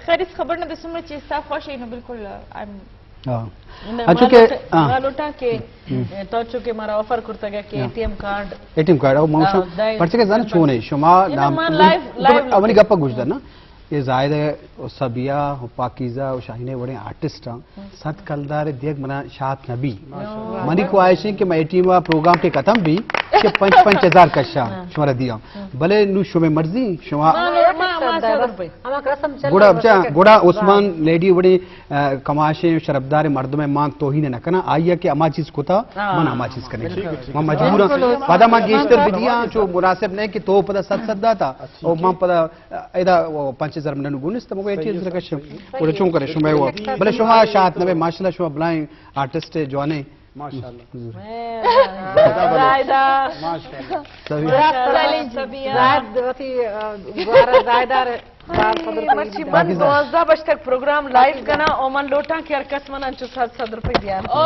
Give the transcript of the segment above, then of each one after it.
خیر، اس خبر نہ دسوں میں چیز صاف خوش ہے، نو بالکل، آئی ایم ہاں۔ نہ، انچو ما کہ، لوٹ-، ہاں۔ ما لوٹاں کہ، ہم۔ تو چونکہ مارا آفر کرتگ کہ، ہاں۔ A T M card. A T M card, او ما ہاں، شما، دائیں پرچہ کہ زاناں چون ہے، شما اے نام، نہ، ما لائیو، لائیو اولی لوٹے۔ گپ گوش دار نا۔ اے زاہد و صبیہ و پاکیزہ و شاہین وڑیں آرٹسٹ ہاں۔ ہم۔ صد کلدار دیگ منا شات نہ بی۔ ماشاءاللہ۔ منی خواہش ہے کہ میں اے ٹی ایم پروگرام کے ختم بی کہ پنچ، پنچ ہزار کشا ہاں۔ شمارا دیاں۔ ہم۔ بلے نو شمے مرضی، شما ما، ما، ما صد روپے۔ ہما قسم چل گڑا رہا بچا، ہے۔ گڑا عثمان لیڈی وڑیں، آ، کماشیں شرفدار مردم مان توہین نہ کنا، آئیا کہ ہما چیز کتا، ہاں۔ من ہما چیز کنے۔ بالکل۔ من مجبوراں۔ بالکل۔ پدا من گیشتر بدیاں، چو مناسب نہیں کہ تو پدا صد صد داتا، اور من پدا ادا وہ پنچ ہزار منو گونست، مگو ایک چیز رکھش۔ بولے چون کرے شما وہ۔ بلے شما شات نبے، ماشاءاللہ شما بلائیں آرٹسٹ جوانے۔ ماشاءاللہ۔ میں زاہدہ۔ ماشاءاللہ۔ سبیہ۔ ماشاءاللہ۔ سبیہ۔ زاہد وتی، آ، گوارا زاہدہ رے۔ مرچی من دوازدہ بج تک پروگرام لائیو کنا، او من لوٹاں کہ ہر کس من انچو صد، صد روپے دیار۔ او۔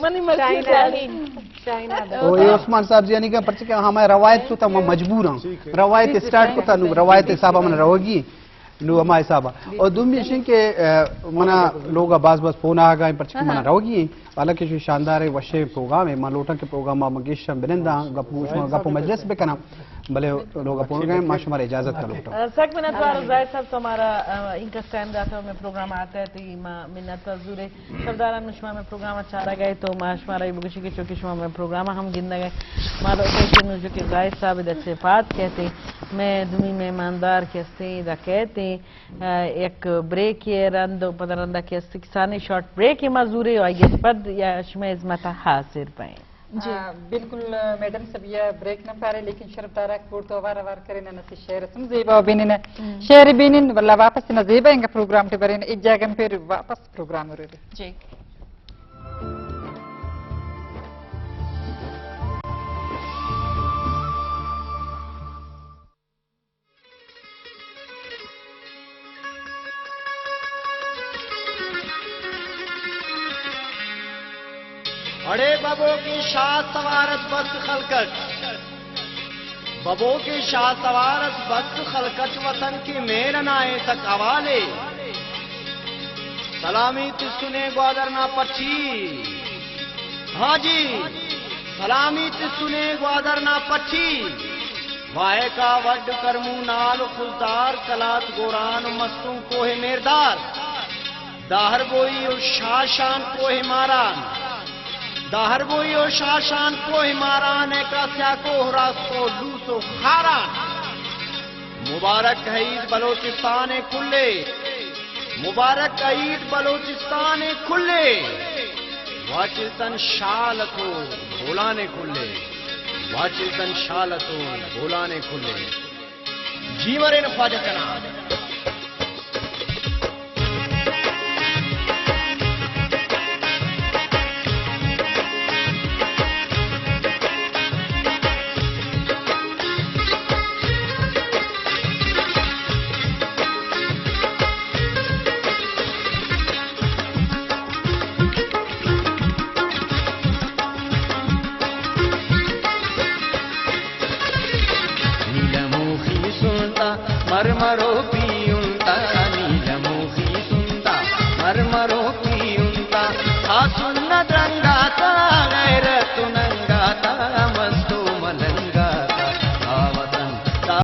منی مرچی شاہین۔ شاہین۔ او، اے عثمان صاحب جی، یعنی کہ پرچہ کہ ہمیں روایت کو تا، میں مجبور ہوں۔ ٹھیک ہے۔ روایت اسٹارٹ کو تا، نو روایت حساب من روگی۔ نو ہما حساب۔ اور دومی ایش کہ، آ، منا لوگ باز باز فون آ گئے، پرچہ کہ منا روگی ہیں۔ حالانکہ شو شاندار ہے، وشے پروگرام ہے۔ ما لوٹاں کہ پروگرام ما گیشاں بننداں، گپ، گپ و مجلس بکناں۔ بلے لوگ پروگرام ما شمار اجازت کا لوٹاں۔ سک منتوار زاہد صاحب، تو ہمارا، آ، ان کا ٹائم داتا ہو، میں پروگرام آتا ہے، تو یہ ما منتوار زورے۔ شبداران، شما میں پروگرام چارا گئے تو ما شمارا یہ بگوشی کہ چونکہ شما میں پروگرام ہم گندگ ئے۔ ما لوٹے کہ نو جو کہ زاہد صاحب ادا سے پاد کئیت، میں دومی مہماندار کہ ہستیں ادا کئیت، آ، یک بریک ہے رند و پدا رندا کہ ہست کسانیں شارٹ بریک ہے، ما زورے آئی پد یا شما ہزمتا حاضر بئیں۔ جی۔ آ، بالکل، آ، میڈم سبیہ بریک نہ پارے، لیکن شرفدارا کور تو اوار اوار کرے نہ نسی شعر سم زیبا بینن۔ ہم۔ شعر بینن، واللہ واپس نہ زیبا انگا پروگرام تے برین، ایک جاگن پھر واپس پروگرام رے۔ جی۔ اڑے ببو کی شاہ سوارت بس خلقت، ببو کی شاہ سوارت بس خلقت، وطن کی میر نائے تک حوالے۔ سلامی تسنے گوادر نا پٹھی، ہاں جی، سلامی تسنے گوادر نا پٹھی۔ واہکا وڈ کرمو نال و خضدار، کلات گوران و مستونگ کوہ میردار۔ داہر بوئی و شاشان کوہ ماران، داہر بوئی و شاشان کوہ ماران، ایکا سیاہ کوہ راست و لوس و خاران۔ مبارک عید بلوچستان کلے، مبارک عید بلوچستان کلے۔ واچلتن شال اتو بولان کلے، واچلتن شال اتو بولان کلے۔ جی مرین خواجہ کنا۔ نیلموخی سنتا مرمرو پیونتا، نیلموخی سنتا مرمرو پیونتا، آ سنت رنگاتا